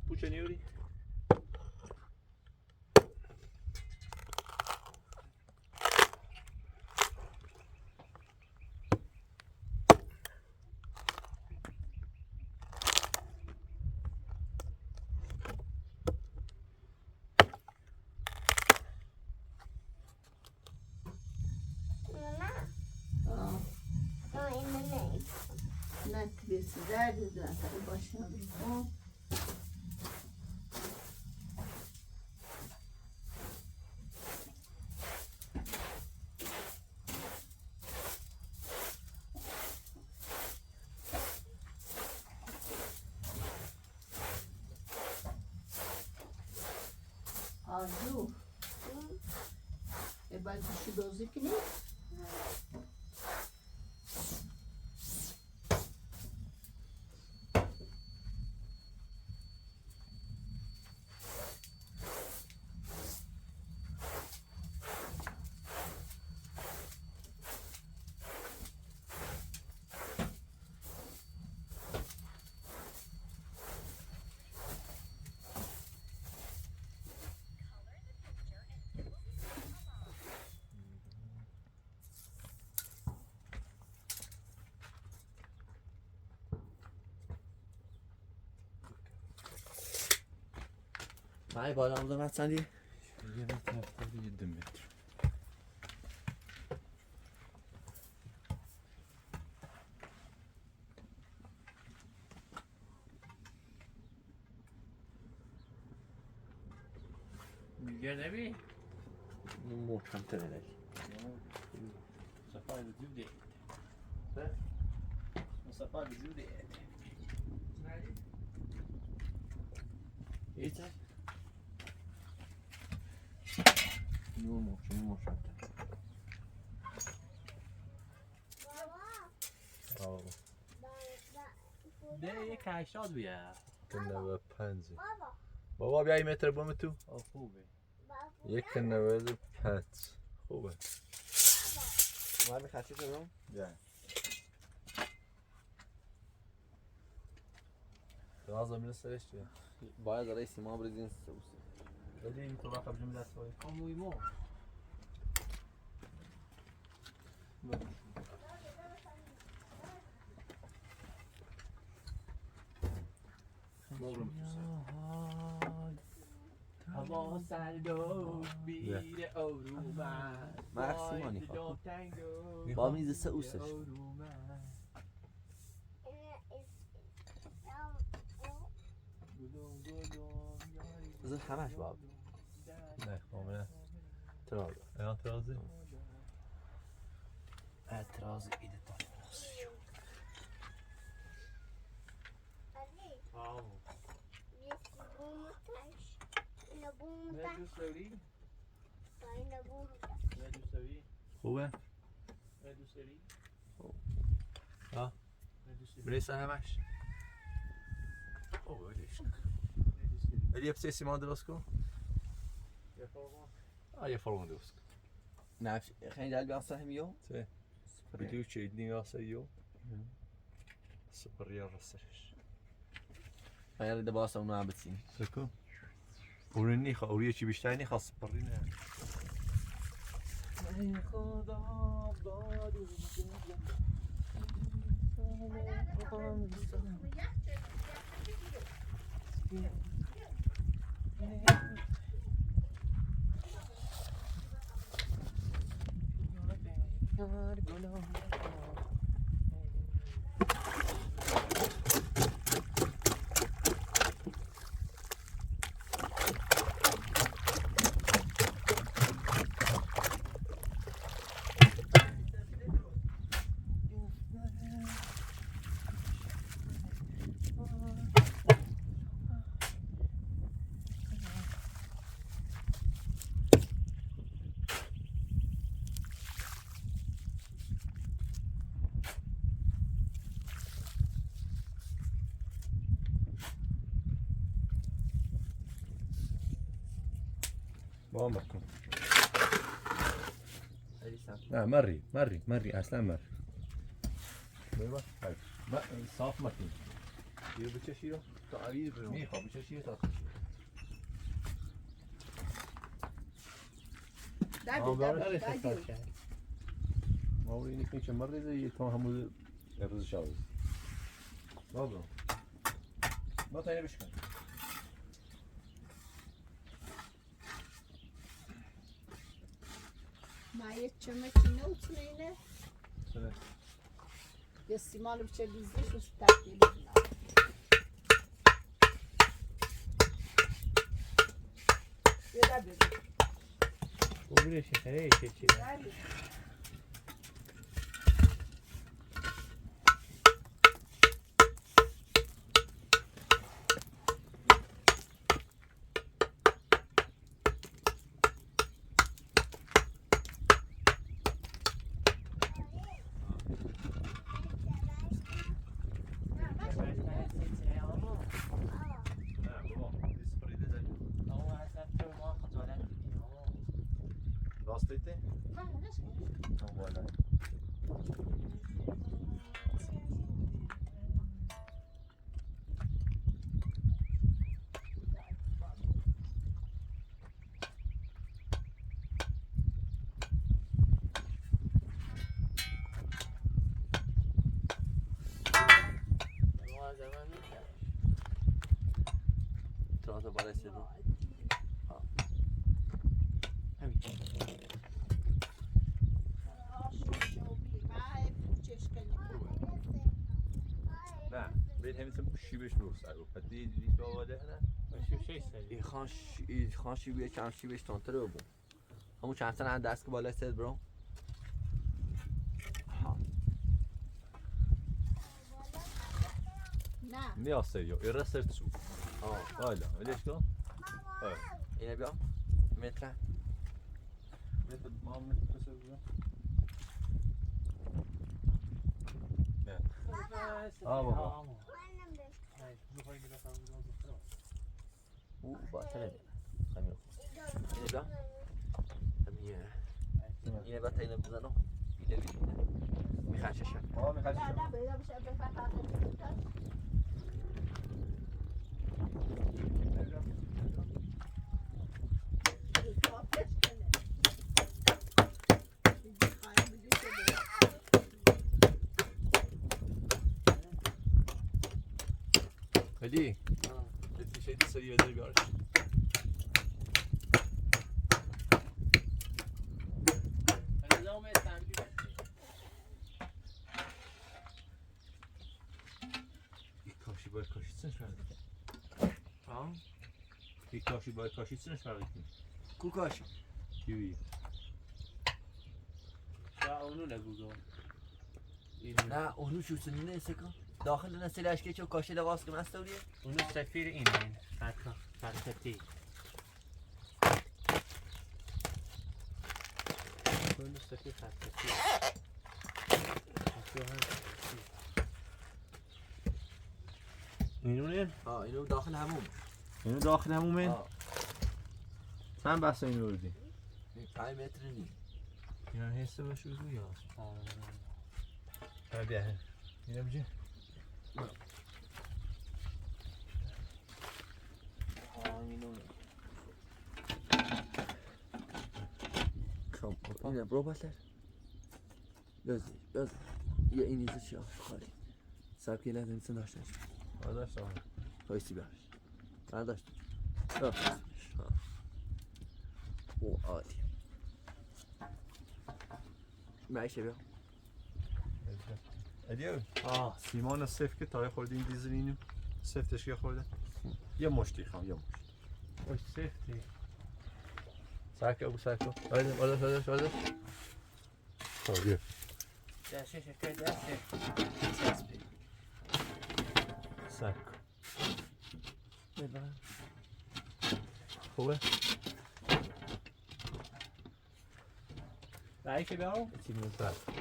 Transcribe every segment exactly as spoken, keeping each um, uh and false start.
Puxa ni ori. Mama. Oh. Não, ainda nem. Não, que cidade da Baixada. Azul. E bai ku sidozi kini. Mai, bola, vamos lá, Sandy. Ia na tena tari e dua metru. Ia na vi. No more content. Sa pai de due date. Sa pai de due date. Ita. No more, no more content. Bravo. De e caixa, via. Kena wa panzi. Baba, bia i metra bome tu? O, kube. Ia kena wa panzi. Kube. Mami, caixa, não? Ia. Raza mine sa este. Baia da resi ma brezin sa usi. Dali mi to vaka brezin da soi. Komu imo. Mogu mi tu sa. Amo saldo bire oruma. Maxi mani. Bami za sa usas. Za hamash bab. Ne, o me. Tirazi. E, tirazi. E, tirazi ide tale. Bravo. Isi bumuta. Ina bumuta. Ina bumuta. Ina bumuta. Ina bumuta. Ove? Ina bumuta. Ha? Ina bumuta. Melissa, how much? Oh, it is. Ina bumuta. Ele ia fazer esse mão de rosco? Ia fazer. Ah, ia fazer um de rosco. Na, gente, ele vai sair melhor? Sim. Bidu ce idni ga sa io. Sa paria rasas. Ai, da basa una abacin. Sako. Uri ni xa, uri ci bistai ni xa sa parina. Bom, Marco. Ah, mari, mari, mari, asla mari. Beba, hai. Ma, soft mari. Io bicho shiro. Dai, dai, dai, dai. Mauri ni kincha marriza e toma hamu e reza chaves. Dobro. Mata e bishkan. Ma e chama ki na utsuna ine. Sere. Ia si malo bicha bizi su stati. Ia da bebe. Ko vire se kare ke che. Trata para esse, não. Ah. Bem, bem, hem sen bu şibeş bu sayı. Pati, li, o, o, de, ne? Şu şey sayı. İlhan şi-, İlhan şibeş, İlhan şibeş tontere bu. Hamu chansa na daska bala sed, bro. Ha. Na. Mi ostaje, i resta tu. O. Olha, olha isto. Olha. Ine bio? Metra. Metra, malo metra, pessoal, bro. Ne. A, baba. Ai, não vai engraçar o nosso. U, ba, tale. Kami. Ine ba? Kami, e. Ine ba, tale, no. Ine ba? Mi khansha sha. O, mi khansha sha. Hadi. Ha. Eti şey de sayı eder bir. Hadi, devam et sen bir. İlk karşı böyle karşıtsın şu an. Ha? İlk karşı böyle karşıtsın şu an. Ku kaši? Kivi. Sa onu le gudo. Na, onu šucani na seka. Dakhil na sela aške čo kaši da vas kena stavri. Onu sefir ine. Fatka, fatka ti. Onu sefir fatka ti. Fatka ti. Inu nen? Ha, inu dakhil hamu. Inu dakhil hamu men? Ha. Sen basa inu urdi. Ni pay metri ni. Inu hesa başı uzu ya. Ha, bir. Inu bici. Ha, inu. Kom, ine bro başlar. Biraz, biraz. Ya, inizi şey yap, hadi. Sakin lazım sen başlar. Arkadaşlar. Hoş bir. Arkadaşlar. Yok. Ha. O, hadi. Mexe, viu? Adieu. Ah, Simona sefke tare xordin dizrinu. Sefte şke xorde. Ya moşti, ha, ya moşti. Oy, sefte. Sako, bu sako. Hadi, hadi, hadi, hadi. Adieu. Ya, şey, şey, şey, şey. Sako. Hola. Vai, Fidel. Esse meu prato.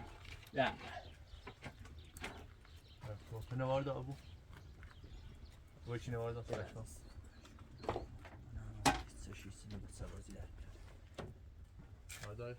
Ya. Kena vardı abu. Vou içine vardı. Yes. Não, não, isso, isso não precisa fazer. Vardı.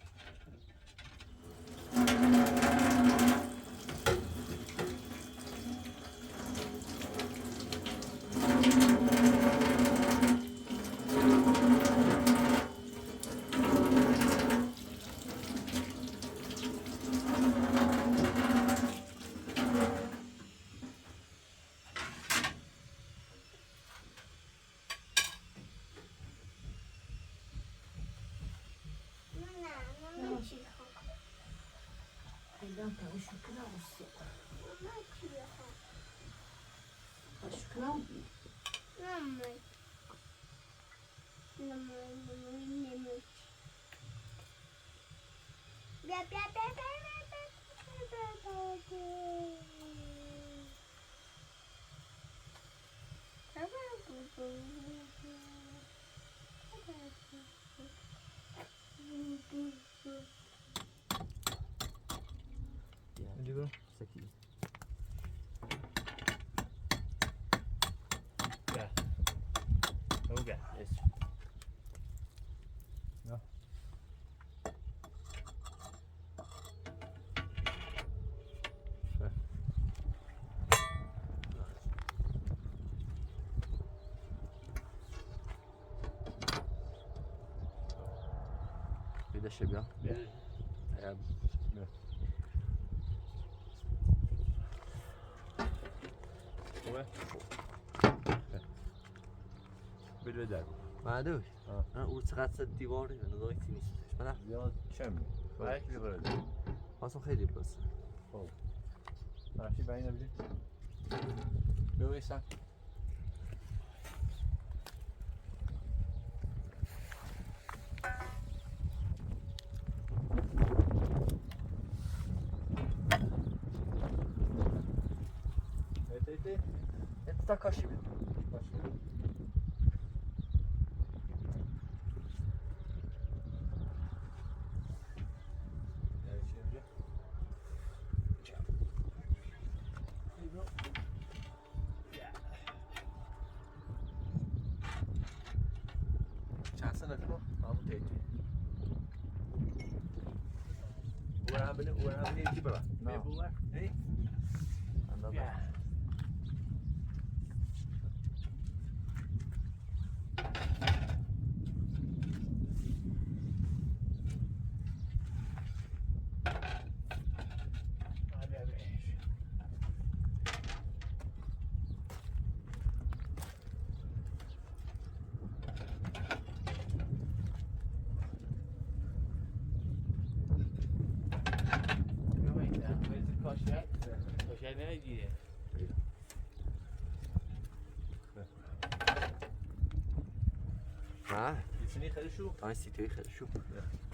Onde, bro? Isso aqui. Cá. Vamos cá. Isso. Não. Vida chega. É. É. Ué? Belvedere. Madu. Ah. Ah, u tsaka sa tivori, na doi tini. Mana? Yo chemi. Vai. Belvedere. Pasa o heli pasa. Oh. Ah, si vai na bili. Meu esa. Ete, ete. Ete, ta kashi. Kashi. Chance na ko, vamos ter. Ura bene, ura bene, tipo lá. Não. Ei? Anda bem. Yeah. Ah, esse nem Xerishu. Ah, esse tem Xerishu.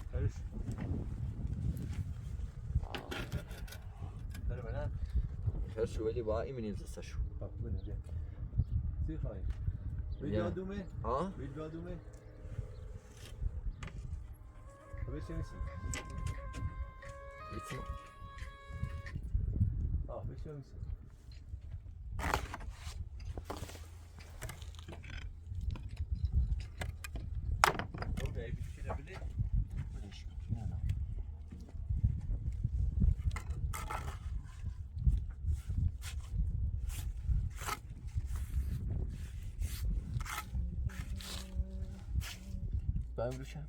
Xerishu. Ah. Xerishu, ele vai e meninos, essa chu. Ah, beleza. Sim, vai. Video do me. Ah? Video do me. Vê se é isso. Isso. Ah, vê se é isso. Vamos, Luciano.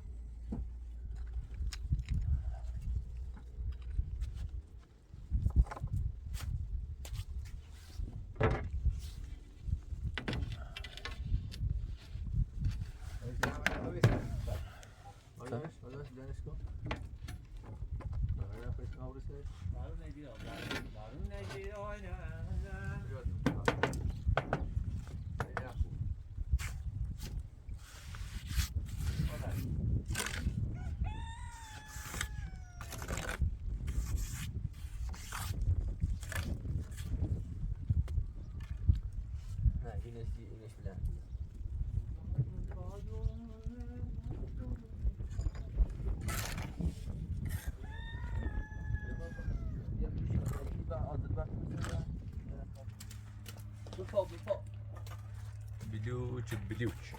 Bidiuci, bidiuci.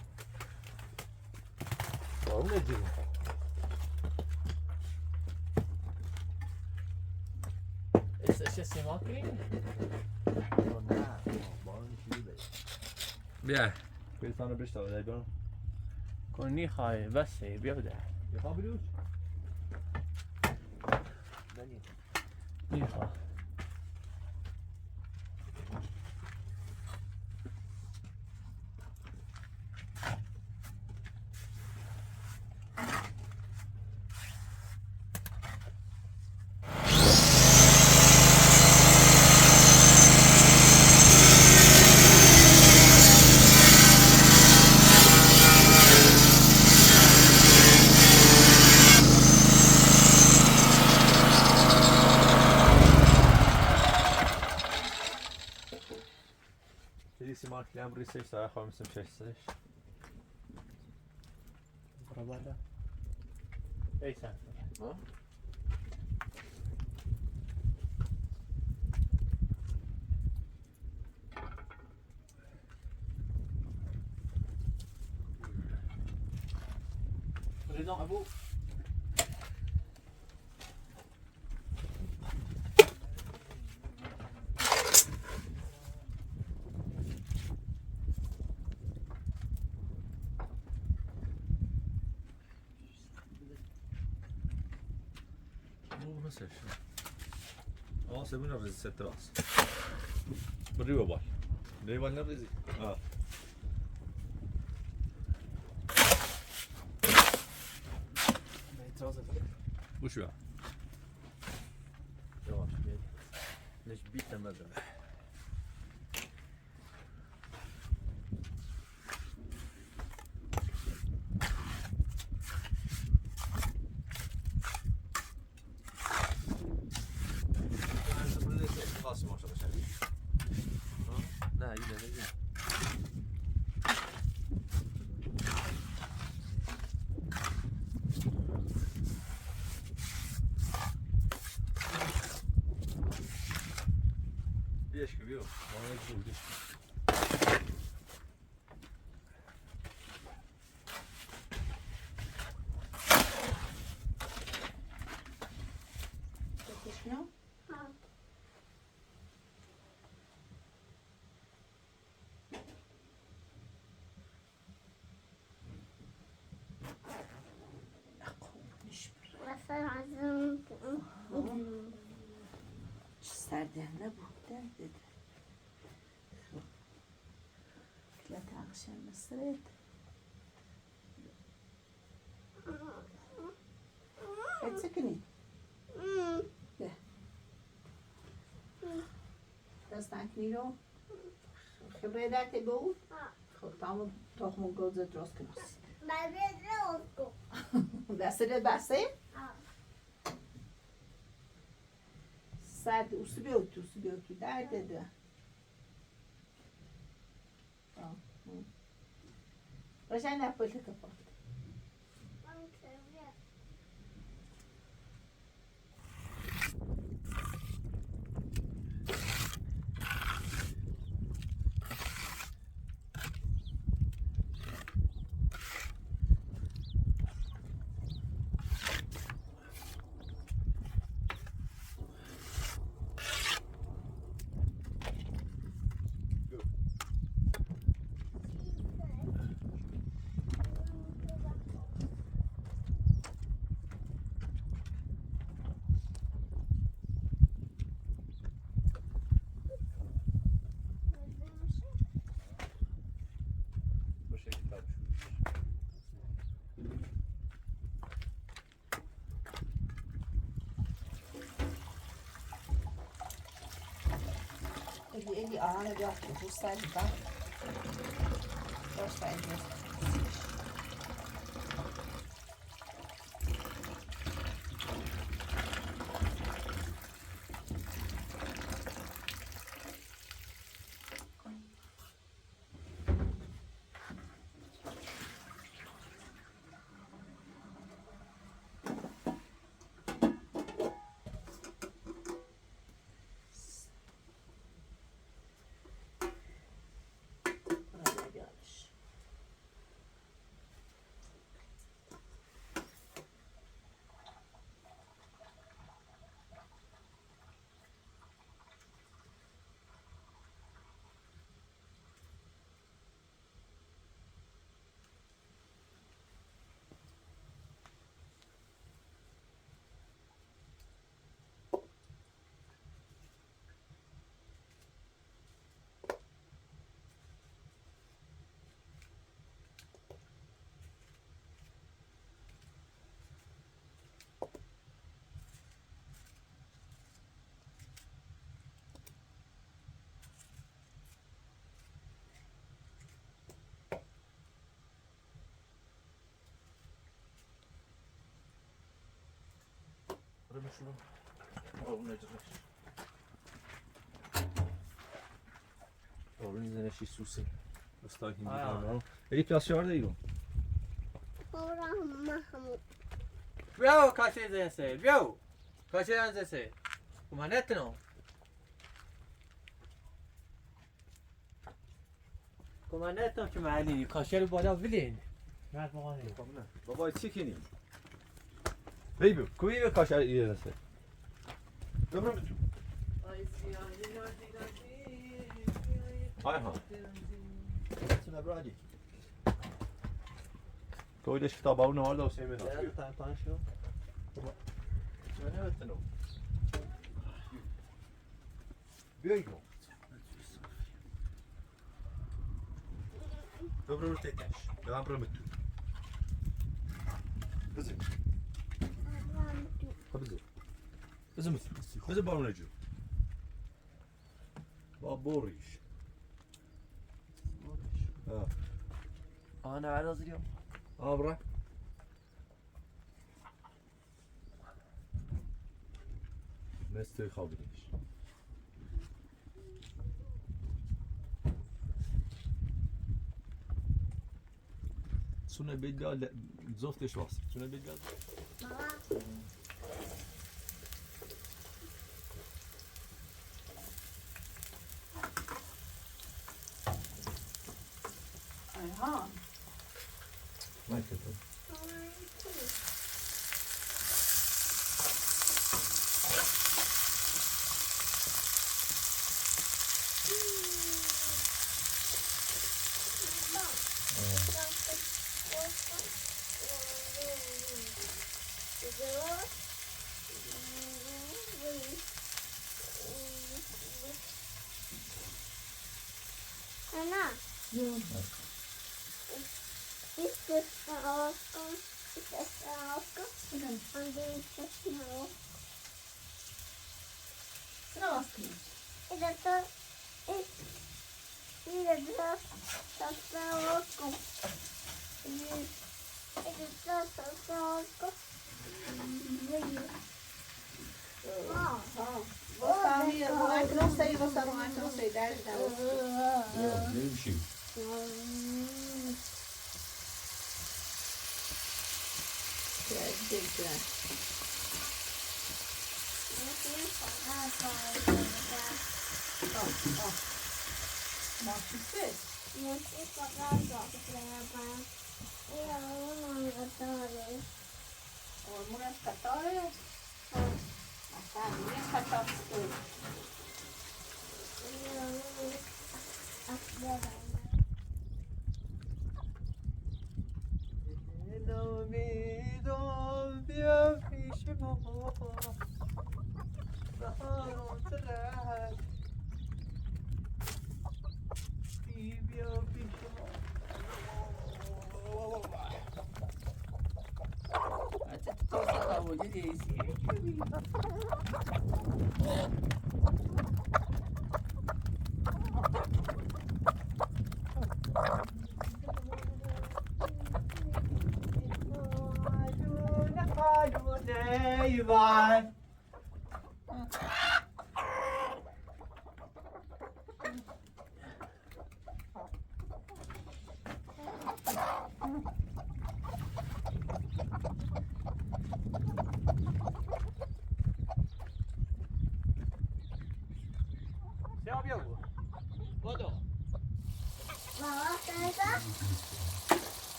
Vamos, Edinho. Esse, esse é sem óculos? Não, não, bom, não, velho. Yeah. Pensando na besta, né, bom? Koni hai vase, bidiuci. E Fábio? Dani. Iha. Am received a home some churches. Brother. Hey, sir. Huh? Président, à vous. Ose muna rezi sete ose. Riva vale. Riva na rezi. A. Ushua. Yo, let's beat them up. Sardana bu. Kila ta aksan na sret. It's okay. Yeah. That's not needle. Gebreda te bo. Tamo toch mo go de droskenos. That's it, that's it. Sad, usubiu tu, usubiu tu. Da, da, da. Rajana pode ka porta. Ele, ele, ah, ele, ó, o Gustavo tá. Gosta, ele. Sto hin. Ah. Ele pela senhora aí, ó. Ora, mama. Viu, Caxias, viu? Caxias, kumanete no. Kumanete no, cuma ali, Caxias, bora vilini. Baba, chicken. Baby, come here, Caxias, yes. Dobro. Ai, ha. Ko ide sta bau na ora da o seme na. Era ta pa sho. Mane wete no. Bioigo. Dobro no te cash. Da abra me tu. Kaze. Kaze. Kaze me. Kaze bau na ju. Ba Boris. Ah. Ana, ana, Zilio. Abra. Mestre Rodrigues. Suna bidga le zof te shwas. Suna bidga. Aha. Mai ke to. Ana. Ito sa ako. Ito sa ako. Ang ito sa ako. Ito to. Ito to sa ako. Ito to sa ako. Vos también, vos también, vos también, dale, dale.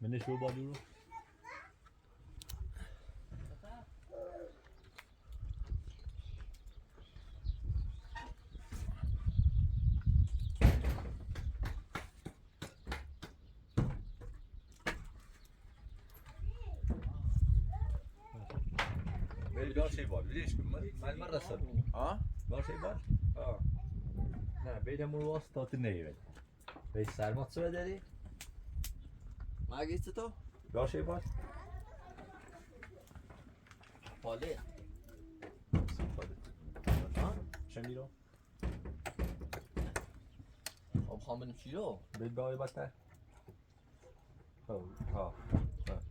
Ne shu ba duru. Bel dua se bal, vidiš, mal, mal marasa. A? Dua se bal? A. Na, bel da mu lost tot nei, vel. Bel sar mat so deri. Magisto to? Dua se bal? Pale. Pale. A? Šemiro. Op, gaan we hem zo. Bel bal bata. Oh, oh, oh.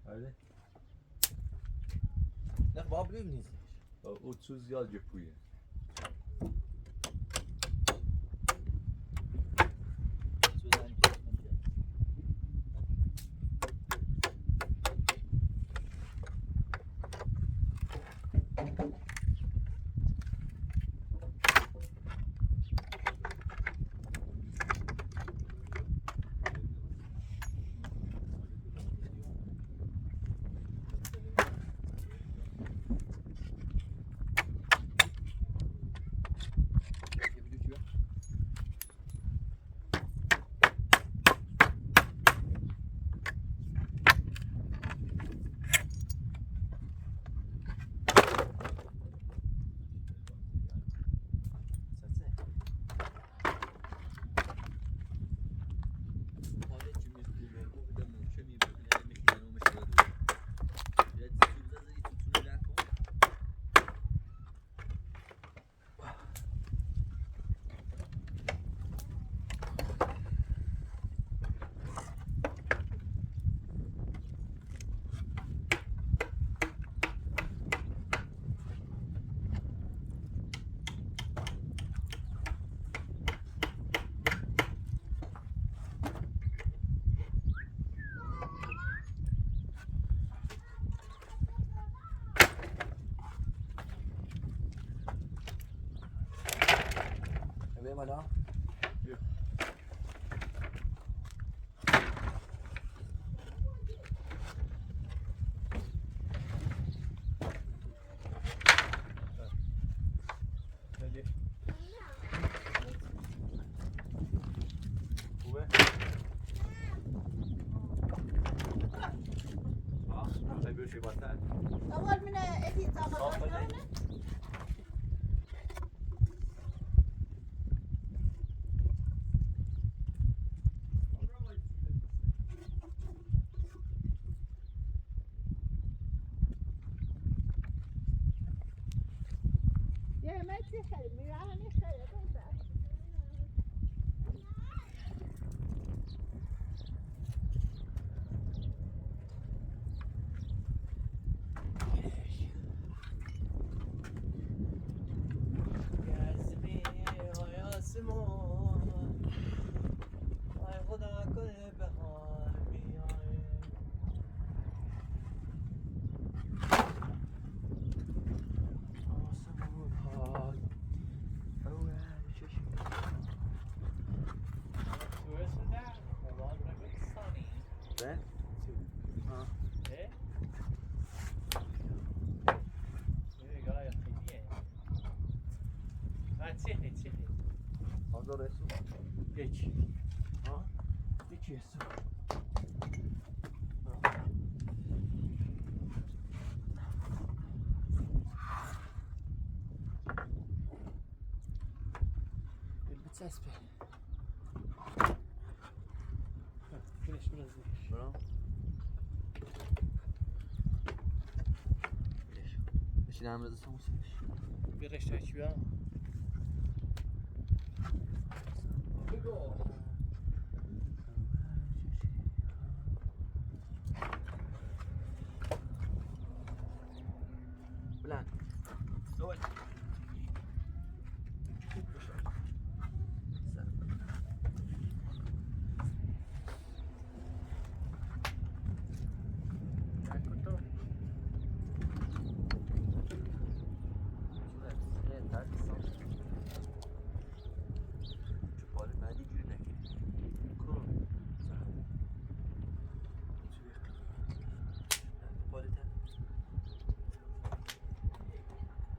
Hadi. Leg bal bli ni. Oh, utsuz ya jepuye.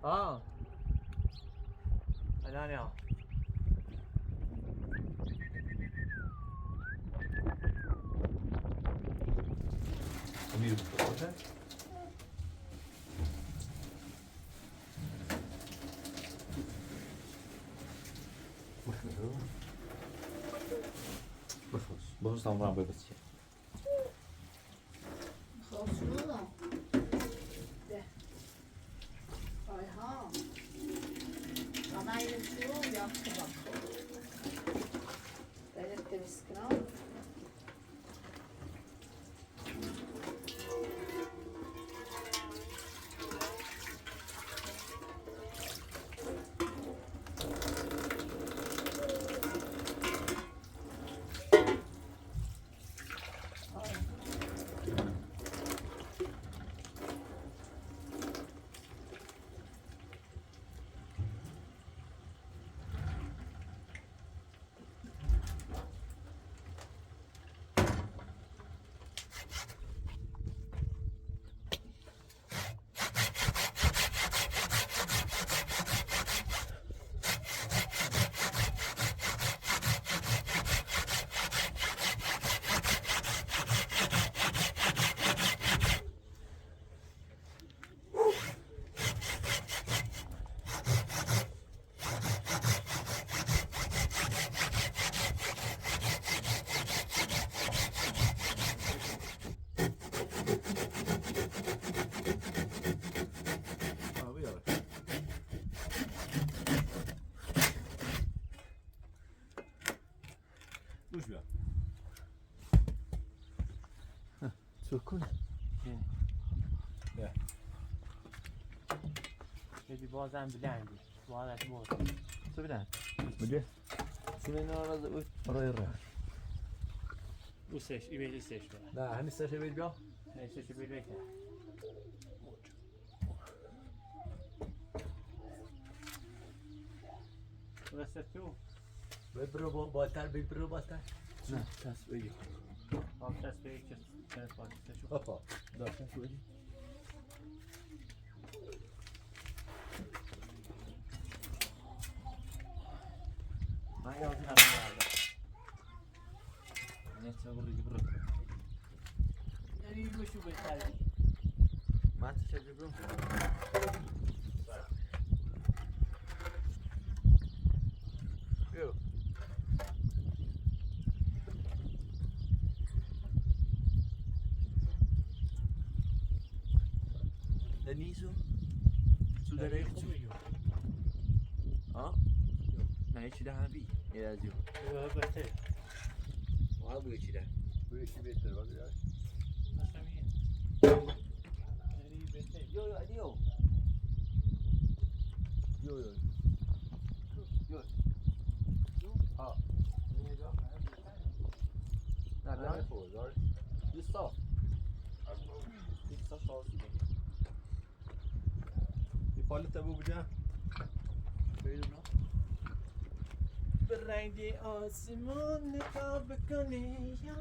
Ah. Anania. Amigo, tá bom, né? Vamos dar um banho pra você. Xosulo. De. Oi, ho. Ana i tu, ya, tabako. Dai, te viskrau. Duas via. Sukun. Ya. Jadi bawa sambil lagi. Bawa lagi bawa. Sudah. Sudah. Sudah nora. Ora ora. Usesh, ibe usesh. Da, hani sesh ibe bio. Hani sesh ibe bio. Você tu? Bem, bro, boa tarde, bem, bro, boa tarde. Não, tá sujo. Não, tá sujo. Opa, dá pra sujo. Vai, vai, vai. Mate, check the room. Yo. Daniso. Sudah dari itu. Ah? Nah, itu dah habis. Ya, tu. Wah, boleh tidak? Boleh tidak, boleh. Yo, yo, yo. Yo, yo. Yo. Ah. Nah, nah. You saw. You saw. Ipaleta vuku ja. Veiru no. Beraidi o Simone Cabecaneja.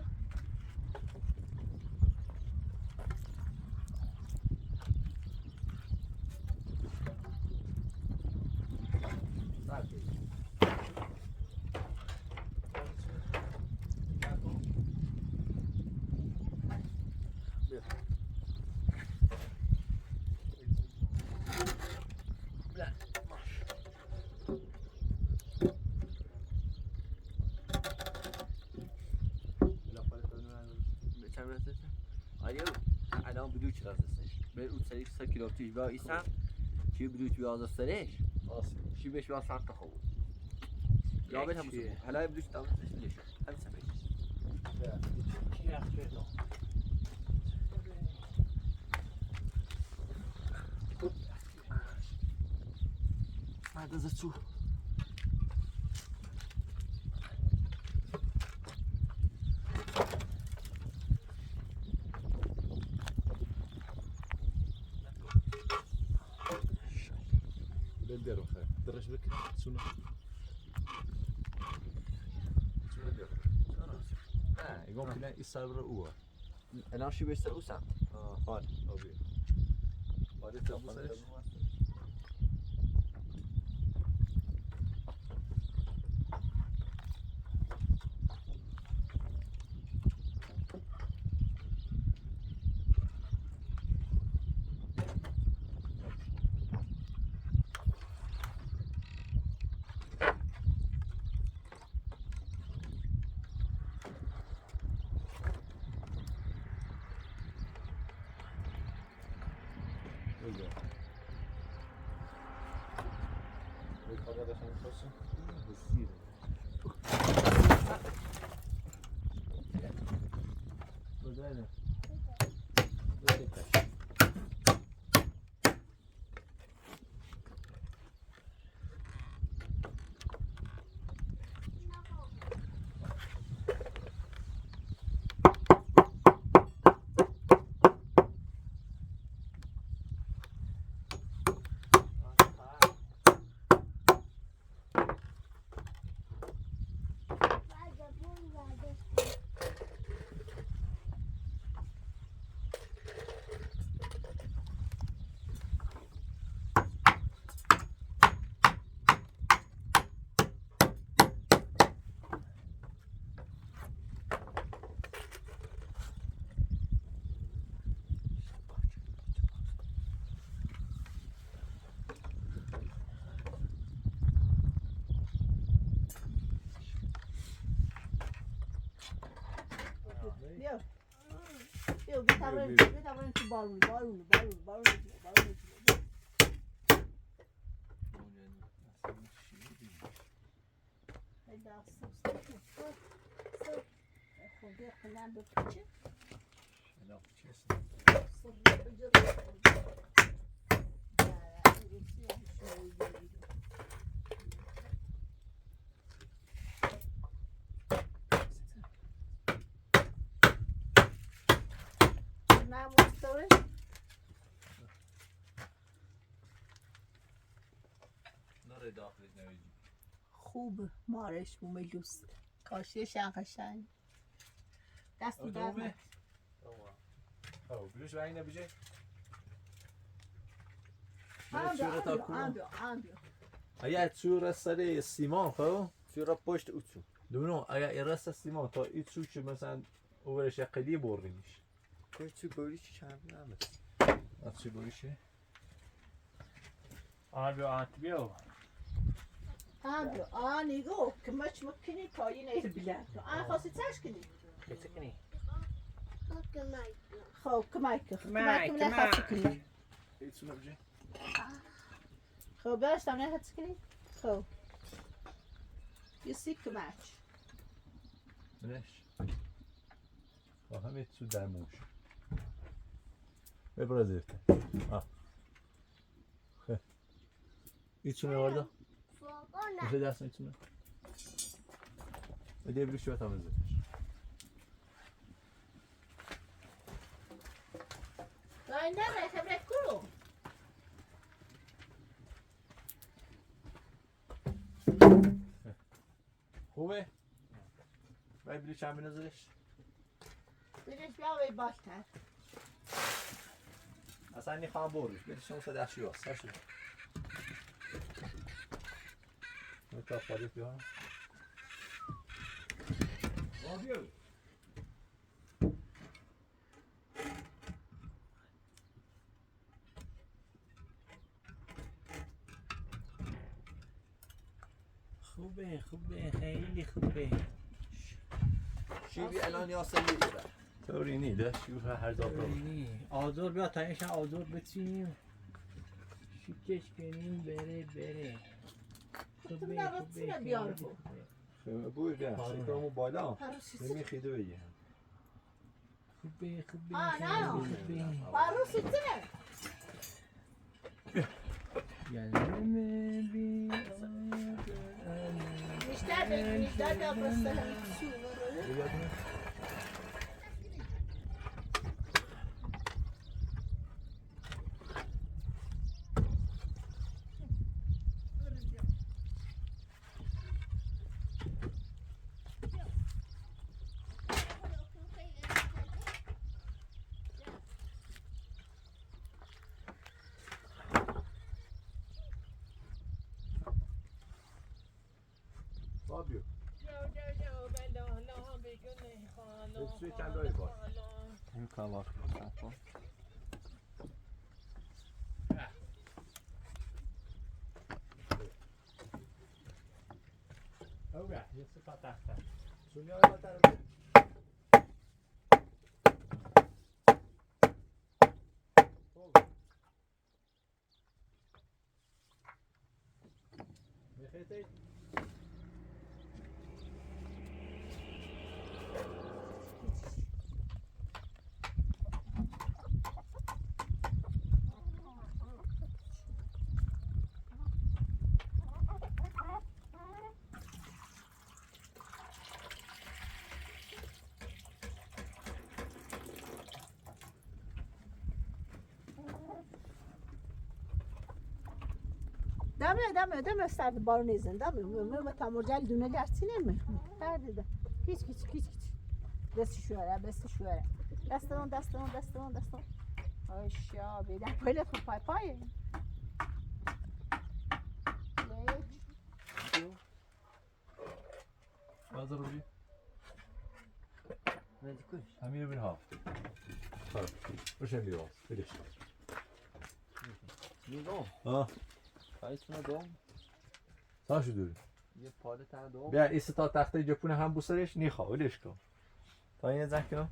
Ayo, ada biduci rasa sih. Ber utsari sa kilo tujuh bawah isa. Tujuh biduci bawah rasa sih. Shi be shi bawah satu kau. Ya be hamu. Hala biduci tahu sih. Hamu sampai. Ah, there's a two. Bendera, cara. Terus bek, sunu. Ah, igual que na isabra ua. Ena shi be sa usa. Ah, olha. Olha. Olha, tá bom. There you go. Wait, cover the hand first. Go there. Go take that. Io. Io, vita, vita, vita, barulho, barulho, barulho, barulho, barulho. Goed, maar is moe met lust. Kan je shanka shan. Dat is niet dat. Oh, Bruce, waar je naar bezig? Ambio, ambio, ambio. Aya, tsura sare simon, ho? Tsura post utsu. Duno, aya, era sa simon, to itsu chimasan, uvere shakali borinish. Ko itsu borishi champion. Atsu borishi. Ambio, ambio. Ambio, ani go, kemach makini ko ina ir bilato. A, ko se taskini. Ke taskini. Ho, kemai. Kemai, kemai, kemai. Itsu na bje. Ho, bela sta na taskini. Ho. You see kemach. Nice. Aha, me tsu dai mush. Me prazer te. Ah. Itsu me warda. Ise das itsu me. Ede brishu ata me zir. Ainda vai saber cru. Hove. Vai bili champion zirish. Bili champion vai basta. Asani khabor, bili champion sa dashi was, dashi. Muito pode pior. Óbvio. خوبه، خوبه، خیلی خوبه. شیمی الان یا سیدی. طوری نی، ده شیمی هر جا طوری. طوری نی. آجر بیا تا ایشان آجر بچینیم. شیکش کنیم بره، بره. خوبه، خوبه، خیلی خوبه. خوبه، بوی بیا. آره. سیکامو بالا. نمیخیده بگه. خوبه، خوبه، آه، نه. خوبه. باروش چه؟ گلمه بی آب. بیشتر بگیر، بیشتر بیا، بس. Fabio. Nunca lost my cell phone. Ora, isso para trás, tá? Sumiu a batalha. Fogo. Dame, dame, dame start balonizan, dame, meu, meu, meu tamor jal duna jal sinen me. Tadi da. Kici, kici, kici, kici. Desi shuara, desi shuara. Dasta non, dasta non, dasta non, dasta non. Oxa, bida, pele ko pai, pai. Hazır bir. Medicus. Hamir bin ha. Ha. Ušen bi vas. Vidiš. Ni do. Ha. Kaj su na dom? Sa šu duri. Je pode ta na dom. Bea, isa ta tahta i džepuna hambu sa reš, ni ha, vidiš ko. Ta je zakino.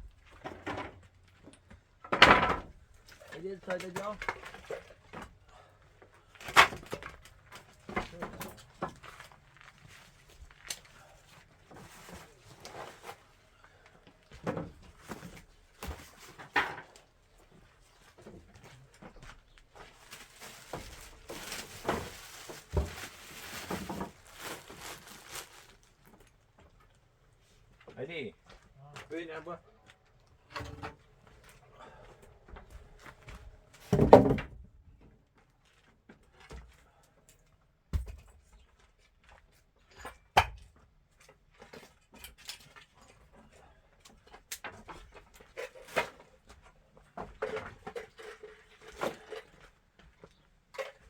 Allez. Oui, là-bas.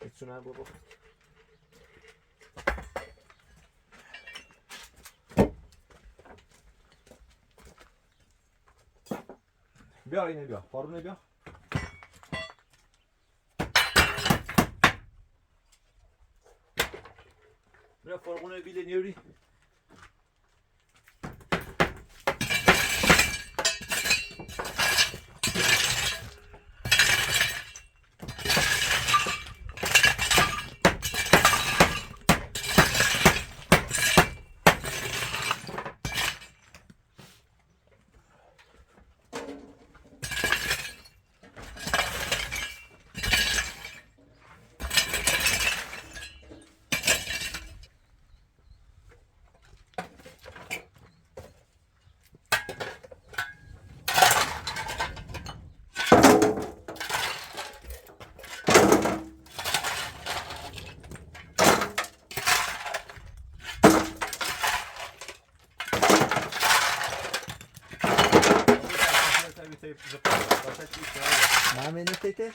It's not. Bea, ine bea, faru ne bea. Bea, faru ne bile ne uri. Mame, no tete.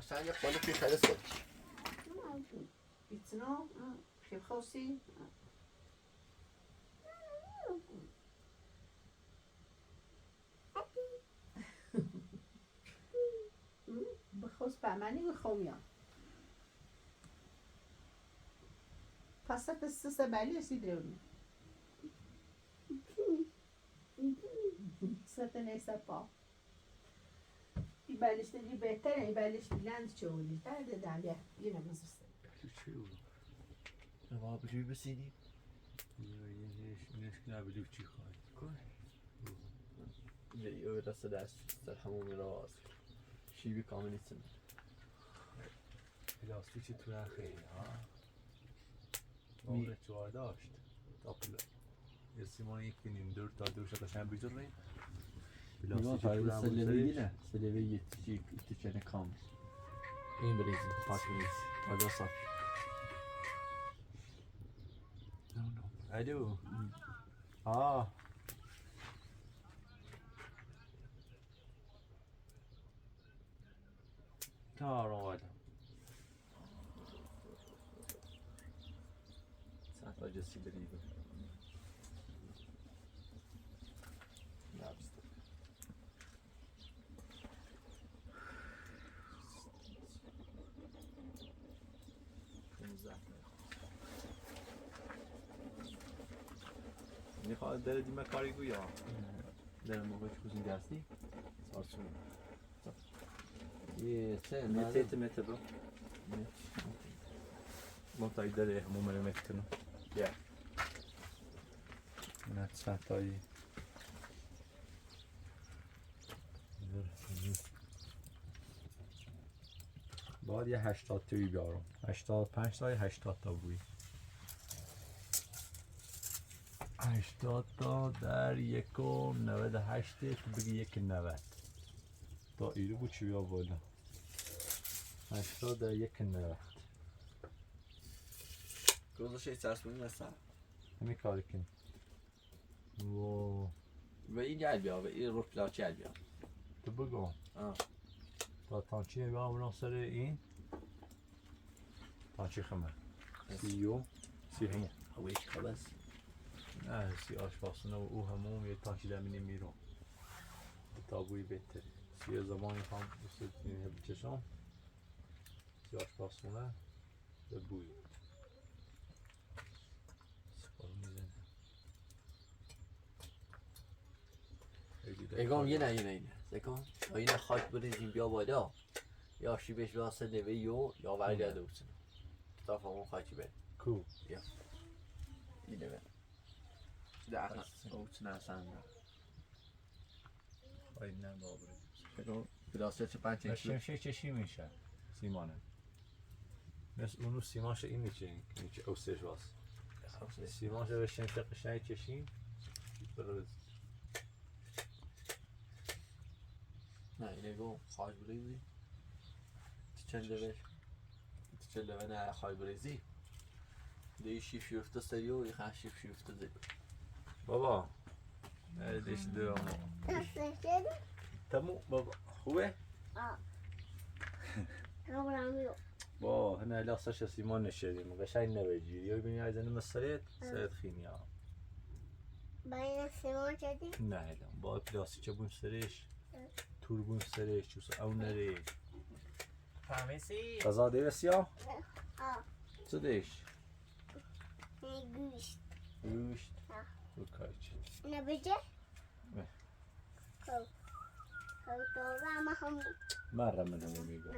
Sanja pode ficar as coisas. It's no, mm, she house. Bixos pa mani wi xomia. Pasa ta sasa bali si dreu. Sa ta ne sa pa. I bali sta di beta, i bali sta di lanci ciu ni ta de da bia. Ina masa sa. Ciu. Na va bali bia sini. Ina ina ina ina bali ciu. Ko. Io io da sa da sa hamu mi la. Shi bi kamani tsena. Lastikçi turan xeyri, ha? Mi- Ore çuar daşt. Tapla. Esi mani kinindür ta duşa kaşan bijurni. Lastikçi turan. Seleve yine. Seleve yetişik, yetişene kalmış. İngiliz, Pakistan, Pakistan. No, no. I do. Ah. Taro wada. Sa to just si berigo. Lobster. Exato. Ni ha dere di makari guya. Dere mo već kuzin gasti. Sa su. Yes, sir. Mete, mete, bro. Mo tai dere mo mere mete no. Yeah. Na sa to i. Bad ye هشتاد تایی بیارم. هشتاد و پنج تایی، هشتاد تا بوی. هشتاد تا در یک و نود و هشت، تو بگی یک و نود. تا ایرو بو چی بیا بالا. هشتاد در یک و نود. گذاشته چسبونی هستم. همین کاری کن. و و این گل بیا، و این رو پلاچی گل بیا. تو بگو. آه. تا تانچی بیا بنا سر این. تانچی خمه. سی و. سی همو. اویش خبس. نه، سی آشپزخونه و او همو یه تانچی دمینی میرو. تا بوی بهتر. سی زمانی خام بسید این هم چشم. سی آشپزخونه. Bui. Egom, ina, ina, ina. Egom, ina hot buri zin bio boy do. Ya shi besh ba sen de ve yo, ya va ya do sen. Ta fa mo hot buri. Cool. Ya. Ina ve. Da ha, o tsna san da. Ai, na, dobro. Pero, pero se se panche. Mas se se se se misha. Simone. Mes unu simaša iniče, iniče, au se žvas. Simaša veš en tek šaj češin. Prvo. Na, nego, haj brizi. Ti čende veš. Ti čende vena haj brizi. De i šif šif to serio, i ha šif šif to de. Baba. E, deci de omo. Tamu, baba. Hue? A. Abraham. Bo, hena ela sa še Simone še, ma ga šaj ne veži. Joi bini ajde nema saret, saret hinja. Ba ina Simone čedi? Ne, ela. Ba pila si čebun sereš. Turbun sereš, čusa aunere. Pamesi. Kaza de vesija? A. Co deš? Gušt. Gušt. A. Ukajče. Ne biđe? Ne. Kao, kao to vama hamu. Mara me na amigo.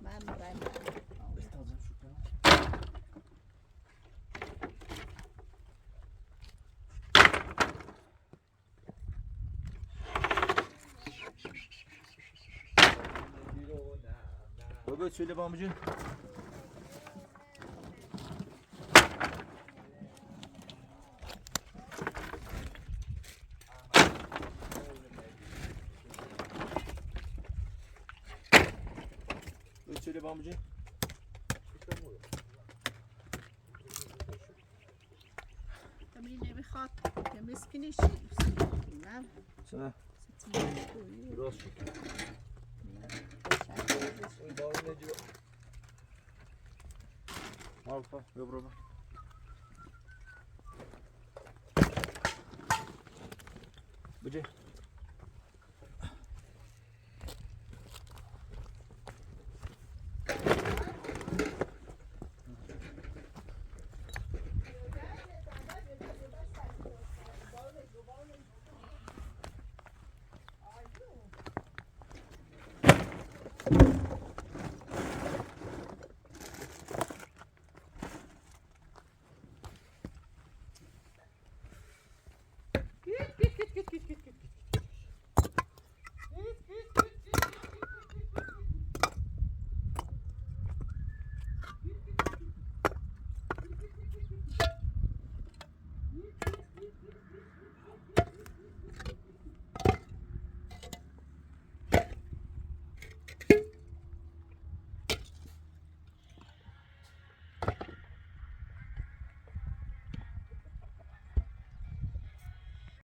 Mama, mama. Baba, söyle bana amcın. Söyle bana amcın. Tamini nevi hot, nevi skinny shi. Sa. Sa. Gross chicken. Alfa, yo, bro. Buje.